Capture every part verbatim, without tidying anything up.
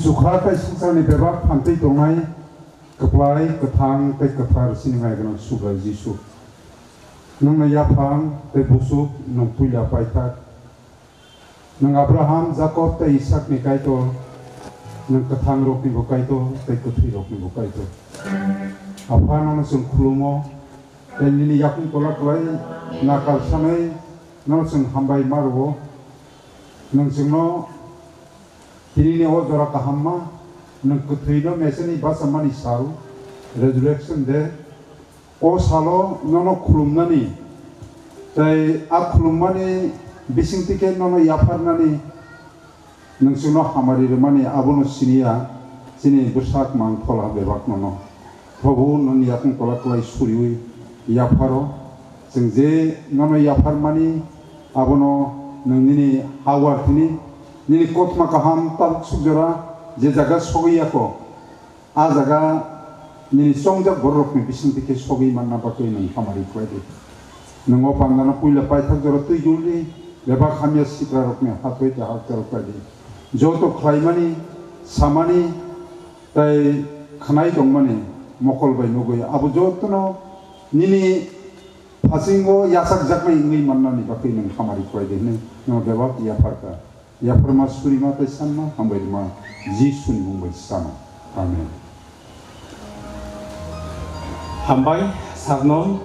Chukha tei swngcharni bebak phantwi tongnai kwplai, kwthang tei kwthar chini Maya gwnang Subrai Jisu. Nwngno yaphang tei busuk nwng puila paithak. Nwng Abraham, Jakob tei Isakni Kaitor, nwng kwthangroknibo Kaitor tei kwthwiroknibo Kaitor. Apha, nono chwng khulumo tei nini yakung tola kwlai nakal sanwi nono chwng hambai ma rwo. Nwng chwngno tinini o jora kahamma, nwng kwthwino meseni bachamani sal, Resurrection Day, o salo nono khulumnani tei a khulummani bisingtwi khe nono yapharnani nwng chwngno hamari rwmani abono siniya chini bwsak mang phola bebak nono. Probhu, nini yakung tola kwlai suriui yapharo. Chwng je nono yapharmani, abono nwng nini hawar tini, nini kothoma kaham tabuk sukjora, je jaga sogwi yako, a jaga nini chongjak bororokni bisingtwi khe sogwi manna bagwi nwng hamari khlai di. Nwng o pandano puila paithak jora twi jul di, bebak hamya siprarokni hatoi tei hakchalok khlai di. Joto khlaimani, samani, tei khwnai tongmani mokol bai nugwi abo jotono nini phasingo yachakjaknai wngwi mannani bagwi nwng hamari khlai di hwnwi nono bebak yapharkha. Yapharma, surima tei sanma hambai rwma Jisuni mung bai chama. Amen. Hambai, Sarnon.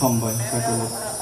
Hambai, kaitor.